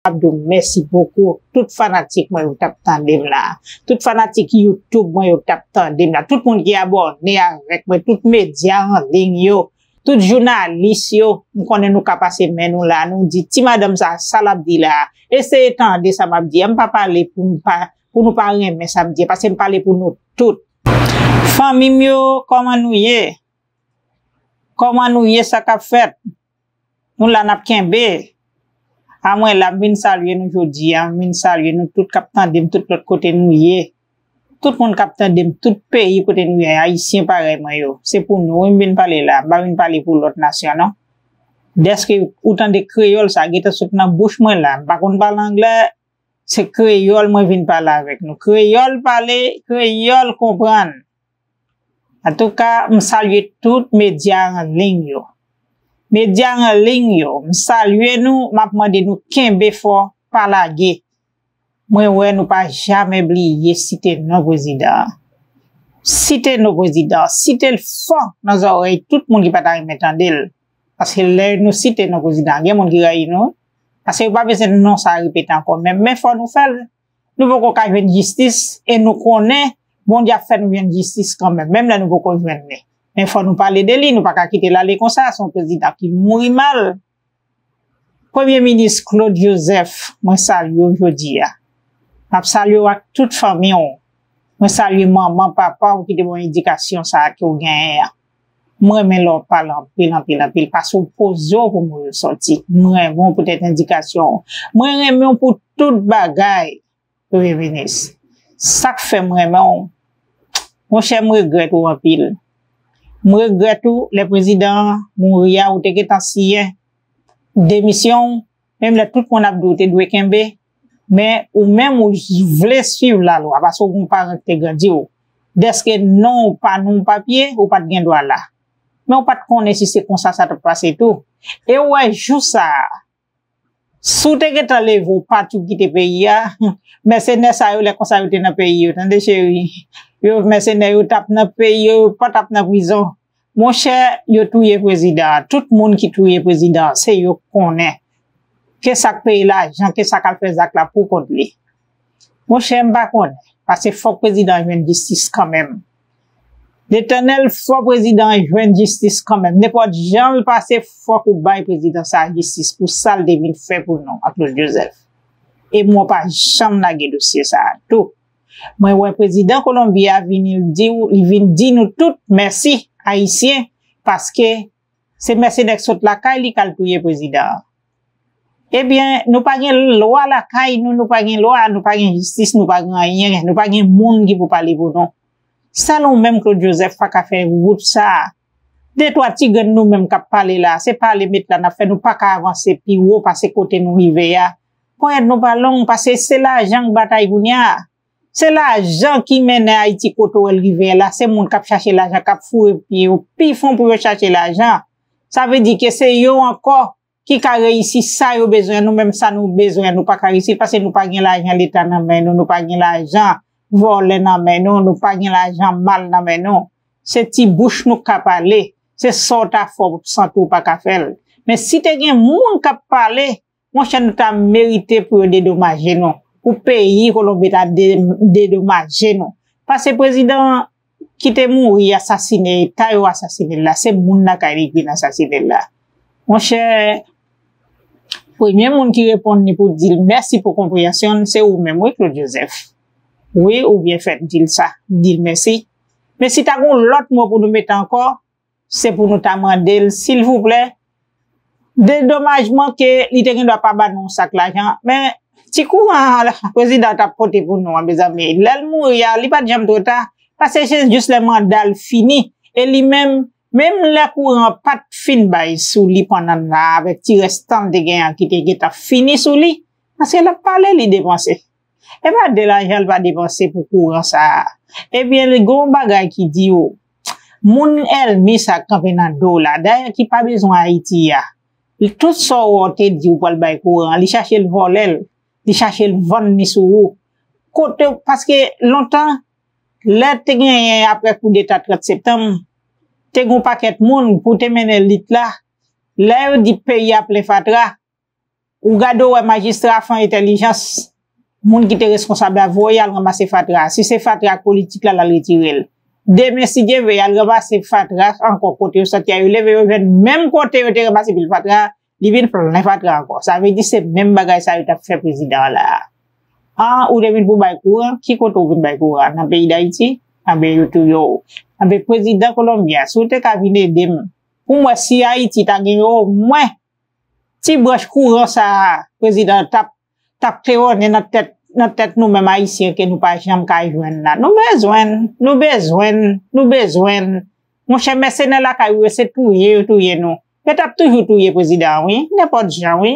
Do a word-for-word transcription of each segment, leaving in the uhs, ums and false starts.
Ap di w mèsi bokou. Tout fanatik mwen yo t ap tande m la. Tout fanatik YouTube mwen yo t ap tande m la. Tout moun ki abòne avèk mwen, tout medya an liy yo, tout jounalis yo, m konnen nou ka pase men nou la. Nou di, "Ti madanm sa, sa l ap di la, eseye tande sa m ap di a." M pa pale pou m pa, pou nou pa renmen sa m di a, paske m pale pou nou tout. Fanmi m yo, kòman nou ye? Kòman nou ye, sa k ap fèt? Nou la, n ap kenbe. A mwen la, m vin salye nou jodi a, m vin salye nou tout k ap tande m tout lòt kote nou ye. Tout moun k ap tande m tout peyi kote nou ye, Ayisyen parèy mwen yo. Se pou nou wi m vin pale la, m pa vin pale pou lòt nasyon non. Dèske ou tande kreyòl sa gentan sot nan bouch mwen la, m pa konn pale anglè, se kreyòl mwen vin pale avèk nou. Kreyòl pale, kreyòl konprann. Antouka, m salye tout medya an liy yo. Medya an liy yo, m salye nou, m ap mande nou kenbe fò, pa lage. Mwen wè nou pa jamè bliye site non prezidan an. Site non prezidan an, site l fò nan zòrèy tout moun ki pa ta renmen tande l. Paske lè nou site non prezidan an, gen moun ki rayi nou. Paske yo pa bezwen non sa a repete ankò menm, men fò nou fè l. Nou poko ka jwenn jistis e nou konnen Bondye ap fè nou jwenn jistis kanmenm, menm lè nou poko jwenn li. Men fò nou pale de li, nou pa ka kite l ale konsa, se yon prezidan ki mouri mal. Premye minis Claude Joseph, mwen salye w jodi a. M ap salye w ak tout fanmi w. Mwen salye manman, papa w ki te ban w edikasyon sa a ke w genyen an. Mwen renmen lè w pale anpil, anpil, anpil, paske w poze w pou mo yo sòti. Mwen renmen w poutèt endikasyon w. Mwen renmen w pou tout bagay, Premye Minis. Sa k fè m renmen w, monchè, m regrèt ou anpil. M regrèt ou, lè prezidan an mouri a, ou te gentan siyen demisyon w, menm lè tout moun ap di w te dwe kenbe, men ou menm ou vle swiv lalwa, paske w gen yon paran ki te grandi w. Dèske non w pa nan yon papye, ou pa t gen dwa la. Men ou pa t konnen si se konsa sa t ap pase tou. E ou wè jou sa a, si w te gentan leve w pati w kite peyi a, mèsenè sa yo lè konsa yo te nan peyi yo, tande cheri. Yo mèsenè yo t ap nan peyi yo, yo pa t ap nan prizon. Monchè, yo touye prezidan an. Tout moun ki touye prezidan an, se yo k konnen. Ke sa k peye lajan, ke sa k al fè zak la pou kont li. Monchè, m pa konnen. Paske fòk prezidan an jwenn jistis kanmenm. Letènèl, fò prezidan an jwenn jistis kanmenm. Nenpòt jan l pase, fòk ou bay prezidan sa a jistis pou sa l te vin fè pou nou an Claude Joseph. E mwen pa janm lage dosye sa a tou. Mwen wè prezidan Kolonbi a vini, li di, li vin di nou tout mèsi, Ayisyen, paske se mèsenè k sot lakay li k al touye prezidan an. Ebyen, nou pa gen lwa lakay nou, nou pa gen lwa, nou pa gen jistis, nou pa gen anyen, nou pa gen moun ki pou pale pou nou. Sèl ou menm, Claude Joseph, pa ka fè wout sa a. De twa ti grenn nou menm k ap pale la, se pale met la n ap fè, nou pa ka avanse pi wo pase kote nou rive a. Ponyèt nou pa long, paske se lajan k batay kounye a. Se lajan ki mennen Ayiti kote w wè l rive la. Se moun k ap chache lajan, k ap foure pye yo pi fon pou yo chache lajan. Sa vle di ke se yo ankò ki ka reyisi sa yo bezwen, nou menm sa nou bezwen, nou pa ka reyisi l paske nou pa gen lajan Leta nan men nou, nou pa gen lajan vòlè nan men nou, nou pa gen lajan mal nan men nou. Se ti bouch nou k ka pale, se sa w ta fè w santi w pa ka fè l. Men si te gen moun k ap pale, monchè, nou ta merite pou yo dedomaje nou, pou peyi Kolonbi ta de-, dedomaje nou. Paske prezidan ki te mouri asasine, ta yo asasine l la, se moun lakay li ki vin asasine l la. Monchè, premye moun ki reponn li pou di l mèsi pou konpreyansyon l, se ou menm, wi, Claude Joseph. Wi, ou byen fèt di l sa, di l mèsi. Men si ta gen yon lòt mo pou nou mete ankò, se pou nou ta mande l, silvouplè, dedomajman ke li te gen dwa pa ba nou yon sak lajan. Men, ti kouran prezidan t ap pote pou nou an, mezanmi, lè l mouri a, li pa t janm twò ta, paske se jis lè manda l fini. E li menm, menm lè kouran an pa t fin bay sou li pandan l la, avèk ti rès tan l te gen an ki te gentan fini sou li, paske l ap pale, li depanse. E pa de lajan l pa depanse pou kouran sa a. Ebyen, li gen yon bagay ki di w, moun ènmi sa k kanpe nan do w la, dayè ki pa bezwen Ayiti a, li tout sa w wè w te di w pral bay kouran, li chache l vòlè l, li chache l vann li sou ou. Kote, paske lontan, lè te genyen apre koudeta trant septanm, te gen yon pakèt moun pou te mennen lit la, lè yo di peyi a plen fatra, Ou gade, ou wè majistra fè entèlijans, moun ki te reskonsab la voye al ranmase fatra. Si se fatra ak politik la, l al retire l. Demen, si Dye vle, y al ranmase fatra ankò kote yo sòti a, yo leve, yo jwenn menm kote yo te ranmase pil fatra, li vin plen fatra ankò. Sa vle di se menm bagay sa yo t ap fè prezidan an la a. An, ou te vin pou bay kouran, ki kote ou vin bay kouran? Nan peyi Dayiti? Anben, yo touye w. Anben, prezidan Kolonbi a, si w te ka vin ede m, pou m wè si Ayiti ta gen omwen ti branch kouran sa a, prezidan t ap, t ap klewonnen nan tèt, nan tèt nou menm Ayisyen ke nou pa janm ka jwenn la. Nou bezwen l, nou bezwen l, nou bezwen l. Monchè, mèsenè lakay ou yo, se touye yo touye nou. Yo t ap toujou touye prezidan an, wi, nenpòt jan, wi.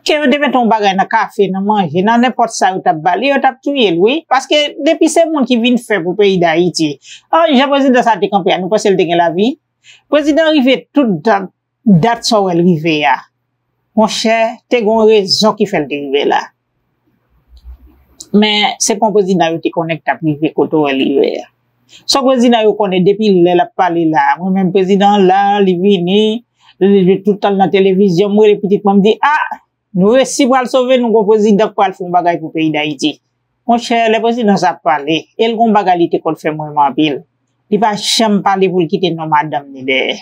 Ke yo te mete yon bagay nan kafe, nan manje, nan nenpòt sa yo t ap ba li, yo t ap touye l, wi. Paske depi se moun ki vin fè pou peyi Dayiti. An, jan prezidan sa te kanpe a, nou panse l te gen lavi? Prezidan rive tout dat, dat sa w wè l rive a. Monchè, te gen yon rezon ki fè l te rive la. Men, se pa yon prezidan yo te konnen ki t ap rive kote w wè l rive a. Se yon prezidan yo konnen depi lè l ap pale la. Mwen menm prezidan an la, li vini, li, li tout tan l nan televizyon, m rele pitit mwen, m di, a, nou resi pral sove, nou gon prezidan k pral fè yon bagay pou peyi Dayiti. Monchè, lè prezidan sa ap pale, e l gon bagay li te konn fè m renmen anpil. Li pa janm pale pou l kite non madanm ni dèyè.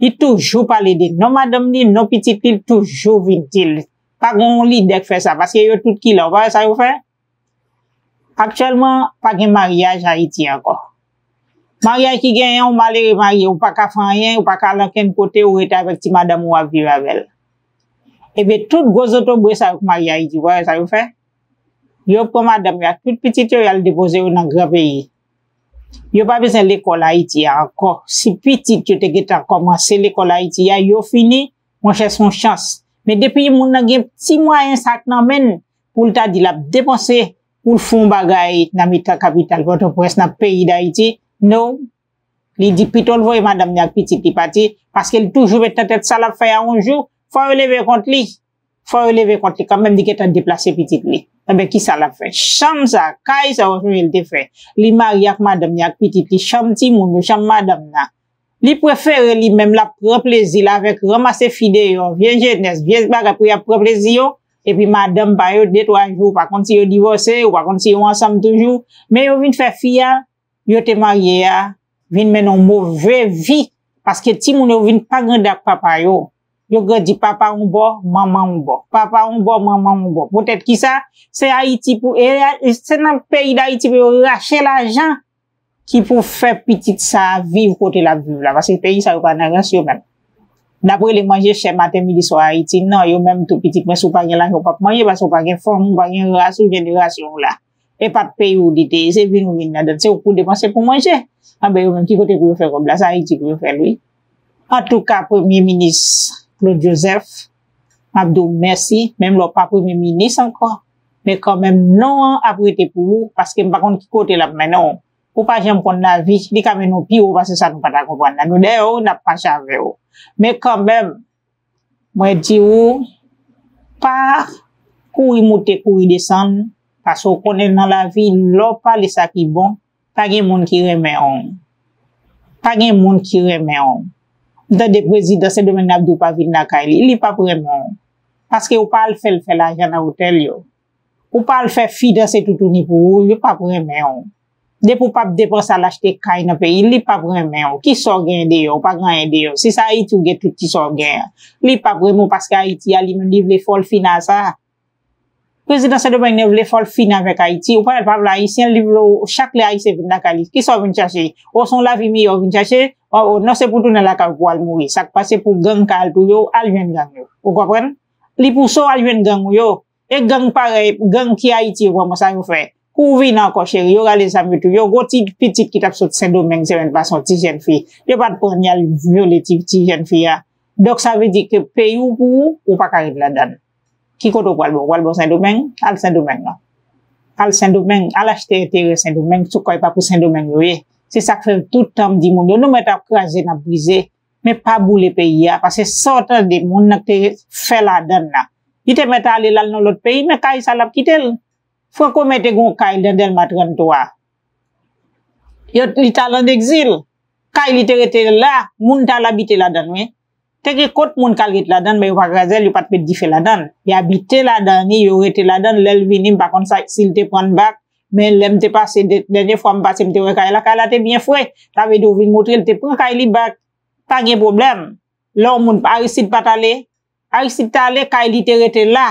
Li toujou pale de non madanm ni, non pitit li, li toujou vin di l. Pa gen yon lidè k fè sa, paske yo tout ki la, ou pa wè sa yo fè? Aktyèlman, pa gen maryaj Ayiti ankò. Maryaj ki genyen, ou malere marye, ou pa ka fè anyen, ou pa ka al ankenn kote, ou rete avèk ti madanm ou ap viv avè l. Ebyen, tout gwo zotobre sa yo k marye Ayiti, ou pa wè sa yo fè? Yo pran madanm yo ak tout pitit yo, y al depoze yo nan gran peyi. Yo pa bezwen lekòl Ayiti a ankò. Si pitit yo te gentan kòmanse lekòl Ayiti a, yo fini, monchè, se yon chans. Men depi moun nan gen ti mwayen sa k nan men l, pou l ta di l ap depanse, pou l fè yon bagay nan mitan kapital Pòtoprens, nan peyi Dayiti, no. Li di pito l voye madanm ni ak pitit li pati, paske l toujou met nan tèt sa l ap fè a yon jou, fò yo leve kont li. Fò yo leve kont li kanmenm, li gentan deplase pitit li. Enben, kisa l ap fè? Chanm sa, kay sa, w sonje l te fè. Li marye ak madanm ni ak pitit li, chanm timoun yo, chanm madanm nan. Li prefere li menm, l ap pran plezi l avèk ranmase fi deyò, vye jenès, vye bagay pou y ap pran plezi yo, epi madanm pa yo, de twa jou, ou pa konn si yo divòse, ou pa konn si yo ansanm toujou, men yo vin fè fi a, yo te marye a, vin mennen yon move vi, paske timoun yo vin pa grandi ak papa yo. Yo grandi papa yon bò, manman yon bò. Papa yon bò, manman yon bò. Poutèt kisa? Se Ayiti pou, e, e, se nan peyi Dayiti pou yo rache lajan ki pou fè pitit sa a viv kote l ap viv la. Paske peyi sa yo pa nan rans yo menm. N ap rele manje chè maten, midi, swa Ayiti. Non, yo menm tou pitit mwen, si w pa gen lajan, w p ap manje, paske w pa gen fanmi, w pa gen ras ou, jenerasyon w la. E pa t peyi w li te ye, se vin ou vin ladan l, se ou k pou depanse pou manje. Anben, yo menm, ki kote pou yo fè kòb la? Se Ayiti pou yo fè l, wi. Antouka, Premye Minis Claude Joseph, m ap di w mèsi, menm lè w pa Premye Minis ankò, men kanmenm non an ap rete pou ou, paske m pa konn ki kote l ap mennen w. Ou pa janm konn lavi, li ka mennen w pi wo pase sa nou pa ta konprann la. Nou dèyè w, n ap mache avè w. Men kanmenm, mwen di w, pa kouri moute, kouri desann, paske w konnen nan lavi, lè w pale sa ki bon, pa gen moun ki renmen w. Pa gen moun ki renmen w. M tande prezidan Sendomeng nan ap di w pa vin lakay li, li p ap renmen w. Paske w pa al fè l fè lajan nan otèl yo. Ou pa al fè fi danse toutouni pou ou, yo p ap renmen w. Depi w p ap depanse al achte kay nan peyi, li p ap renmen w. Kisa w genyen deyò? Ou pa gen anyen deyò. Si se Ayiti w gen tout kisa w genyen. Li p ap renmen w paske Ayiti a li menm li vle fè w fin a sa. Prezidan Sendomeng nan vle fè w fin avèk Ayiti. Ou pa wè l pa vle Ayisyen, li vle w, chak lè Ayisyen vin lakay li. Kisa w vin chache? Ou se yon lavi miyò w vin chache? O, o, non, se pou tounen lakay ou pou al mouri. Sa k pase pou gang ka al touye w, al jwenn gang yo. Ou konprann? Li pouse w al jwenn gang ou yo. E gang parèy, gang ki Ayiti yo pran, sa yo fè. Kou w vini ankò, cheri, yo rale zam yo touye w. Gwo ti pitit ki t ap sot Sendomeng semèn pase, yon ti jèn fi. Yo pa t pran ni al vyole ti, ti jèn fi a. Donk, sa vle di ke peyi w pou ou, ou pa ka ret ladan l. Ki kote w pral bon? Ou pral bon Sendomeng? Al Sendomeng non. Al Sendomeng, al achte enterè Sendomeng, sou kòy pa pou Sendomeng yo ye. Se sa k fè tout tan m di moun yo, nou mèt ap kraze, n ap brize. Men pa boule peyi a, paske sa w tande moun nan te fè ladan l la. Li te mèt ale l al nan lòt peyi, men kay sa l ap kite l. Franco Mè te gon kay nan Dèlma trannntwa. Yo, li t al an egzil. Kay li te rete la, moun t al abite ladan l, wi. Te gen kot moun k al ret ladan l, men yo pa kraze l, yo pa t met dife ladan l. Li abite ladan li, yo rete ladan l, lè l vini, m pa konn sa, si l te pran l bak, men lè m te pase, dè-, dènye fwa m pase, m te wè kay la, kay la te byen fre. Sa vle di, ou vin montre l te pran kay li bak. Pa gen pwoblèm. Lè yon moun, Aristide pa t ale, Aristide t ale, kay li te rete la.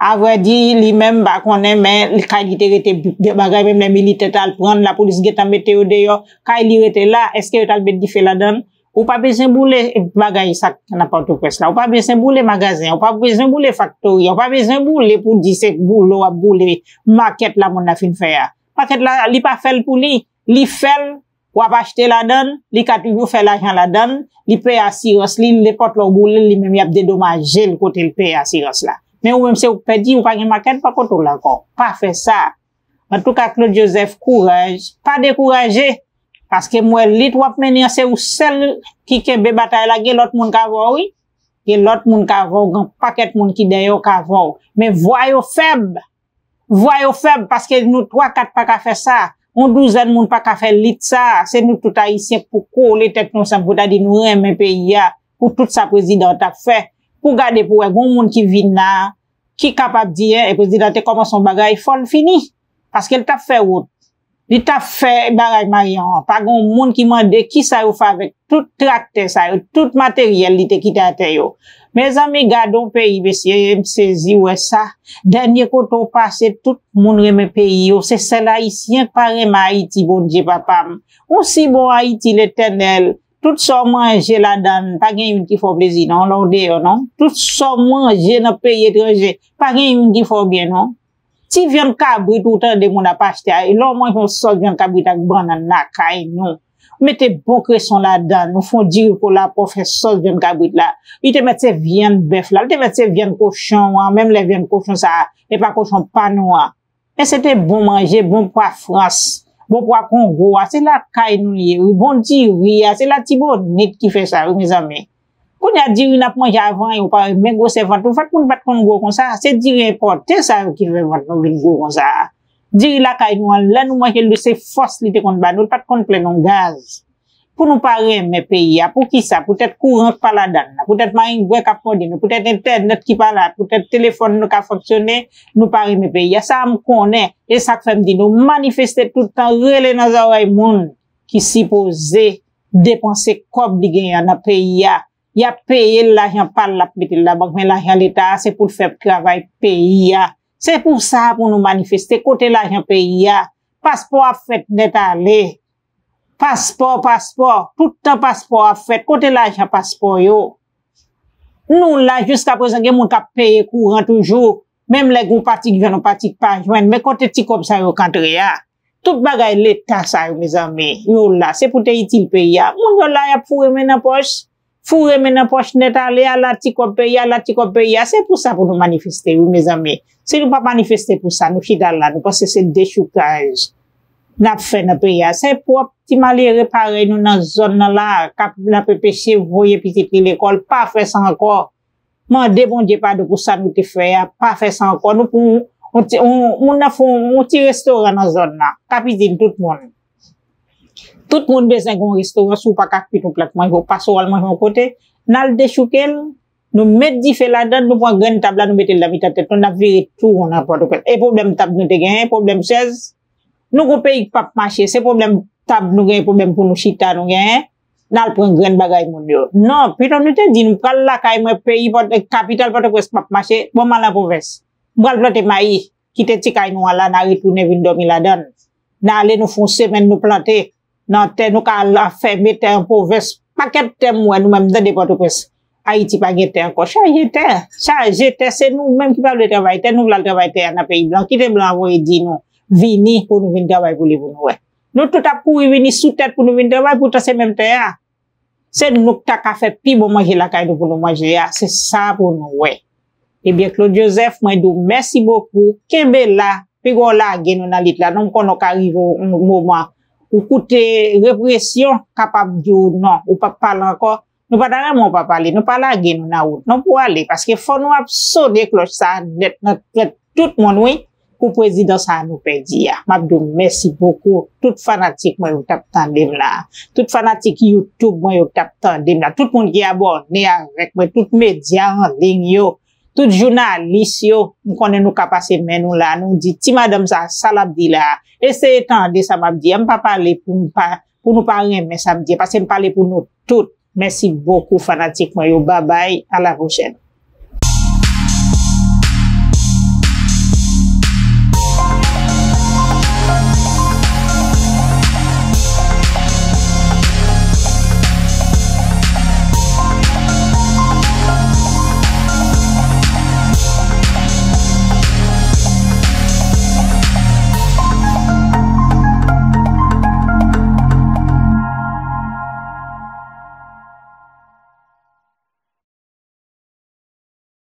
Avrèdi, li menm, m pa konnen, men li, kay li te rete, de bagay, menm lè militè t al pran l, lapolis gentan mete yo deyò, kay li rete la, èske yo t al met dife ladan l? Ou pa bezwen boule bagay sa k nan Pòtoprens la, ou pa bezwen boule magazen, ou pa bezwen boule faktori, ou pa bezwen boule pou di se boule w ap boule makèt la moun nan fin fè a. Makèt la, li pa fè l pou li, li fè l, w ap achte ladan l, li ka toujou fè lajan ladan l, li peye asirans li, nenpòt lè w boule l, li menm y ap dedomaje l kote l peye asirans la. Men ou menm se ou k pèdi, ou pa gen makèt, pa kote w la ankò. Pa fè sa. Antouka, Claude Joseph, kouraj, pa dekouraje. Paske m wè lit w ap mennen an, se ou sèl ki kenbe batay la, gen lòt moun k avè w, wi. Gen lòt moun k avè w, gen pakèt moun ki dèyè w k avè w. Men vwa yo fèb. Vwa yo fèb paske nou twa kat pa ka fè sa. Yon douzèn moun pa ka fè lit sa. Se nou tout Ayisyen k pou kole tèt nou ansanm pou ta di nou renmen peyi a, pou tout sa prezidan an t ap fè. Pou gade pou wè gon moun ki vin la, ki kapab di, en, e prezidan te kòmanse yon bagay, fò l fini. Paske l t ap fè wout. Li t ap fè baraj Marion an. Pa gen moun ki mande kisa yo fè avèk tout traktè sa yo, tout materyèl li te kite atè yo. Mezanmi, gade yon peyi, mesye, m sezi wè sa. Dènye kote w pase, tout moun renmen peyi yo. Se sèl Ayisyen k pa renmen Ayiti, Bondye papa m. Yon si bon Ayiti, Letènèl. Tout sa w manje ladan l, pa gen youn ki fè w plezi, non, lè w deyò, non. Tout sa w manje nan peyi etranje, pa gen youn ki fè w byen, non. Ti vyann kabrit ou tande moun ap achte a, e lè w manje yon sòs vyann kabrit ak bannann lakay nou, mete bon kreson ladan l, nou fè yon diri pola pou w fè sòs vyann kabrit la. Li te mèt se vyann bèf la, li te mèt se vyann kochon an, menm lè vyann kochon sa a, e pa kochon pa nou an. Men se te bon manje, bon pwa Frans, bon pwa Kongo a, se lakay nou l ye, wi, bon diri a, se Latibonit ki fè sa, wi, mezanmi. Kounye a, diri n ap manje avan, yo pa renmen gwosè vant nou. Vant moun pa t konn gwo konsa. Se diri enpòte sa yo ki fè vant nou vin gwo konsa. Diri lakay nou an, lè nou manje l, se fòs li te konn ba nou. Li pa t konn plen non gaz. Pou nou pa renmen peyi a. Poukisa? Poutèt kouran k pa ladan l la. Poutèt marenggwè k ap mòde nou. Poutèt entènèt ki pa la. Poutèt telefòn nou ka fonksyone. Nou pa renmen peyi a. Sa a m konnen. E sa k fè m di nou, manifeste tout tan, rele nan zòrèy moun ki sipoze depanse kòb li genyen an nan peyi a. Y ap peye l lajan pa l, l ap mete l labank, men lajan Leta a, se pou l fè travay peyi a. Se pou sa pou nou manifeste. Kote lajan peyi a? Paspò ap fèt nèt ale. Paspò, paspò. Tout tan paspò ap fèt. Kote lajan paspò yo? Nou la, jiskaprezan, gen moun k ap peye kouran toujou. Menm lè gen yon pati k jwenn, yon pati k pa jwenn. Men kote ti kòb sa yo k antre a? Tout bagay Leta sa yo, mezanmi, yo la. Se pou te itil peyi a. Moun yo la, y ap foure men nan pòch. Foure men nan pòch nèt ale, ala ti kòb peyi a, ala ti kòb peyi a. Se pou sa pou nou manifeste, wi, mezanmi. Si nou pa manifeste pou sa, nou chita la, nou panse se dechoukaj n ap fè nan peyi a. Se pwòp ti malere parèy nou nan zòn nan la, k ap nan pepeche voye pitit li lekòl, pa fè sa ankò. Mande Bondye padon pou sa nou te fè a, pa fè sa ankò. Nou pou yon ti, yon, moun nan fè yon, yon ti restoran nan zòn nan. Kapitine tout moun. Tout moun bezwen gen yon restoran, si w pa ka kwit yon plat manje, ou pase w al manje yon kote, n al dechouke l, nou met dife ladan l, nou pran grenn tab la, nou mete l nan mitan tèt nou, n ap vire tou won nan Pòtoprens. E pwoblèm tab nou te genyen, pwoblèm chèz, nou gon peyi k p ap mache, se pwoblèm tab nou genyen, pwoblèm pou nou chita nou genyen, n al pran grenn bagay moun yo. Non, pito nou te di, nou pral lakay mwen, peyi Pòt-, kapital Pòtoprens p ap mache, bon, m al nan pwovens. M pral plante mayi, kite ti kay nou an la, n a retounen vin dòmi ladan l. N a ale, nou fè yon semèn, nou plante nan tè, nou ka al anfèmen tè an pwovens. Pakèt tè m wè nou menm tande Pòtoprens. Ayiti pa gen tè ankò. Chaje tè, chaje tè, se nou menm ki pa vle travay tè, nou vle al travay tè a nan peyi blan. Kite blan an voye di nou vini pou nou vin travay pou li pou nou wè. Nou tout ap kouri vini sou tèt pou nou vin travay, poutan se menm tè a. Se nou k ta ka fè pi bon manje lakay nou pou nou manje a, se sa pou nou wè. Ebyen, Claude Joseph, mwen di w mèsi bokou, kenbe la, piga w lage nou nan lit la, non, m konnen w ka rive yon moman, ou koute represyon kapab di w non, ou p ap pale ankò, nou pa ta renmen w pa pale, nou pa lage nou nan wout, non, pou ale, paske fò nou ap sone klòch sa a nèt nan tèt tout moun, wi, pou prezidan sa a nou pèdi a. M ap di w mèsi bokou. Tout fanatik mwen yo k t ap tande m la. Tout fanatik YouTube mwen yo k t ap tande m la. Tout moun ki abòne avèk mwen, tout medya an liy yo, tout jounalis yo, m konnen nou ka pase men nou la. Nou di, ti madanm sa, sa l ap di la, eseye tande sa m ap di a. M pa pale pou m pa, pou nou pa renmen sa m di a, paske m pale pou nou tout. Mèsi bokou, fanatik mwen yo. Babay, a la pwochèn.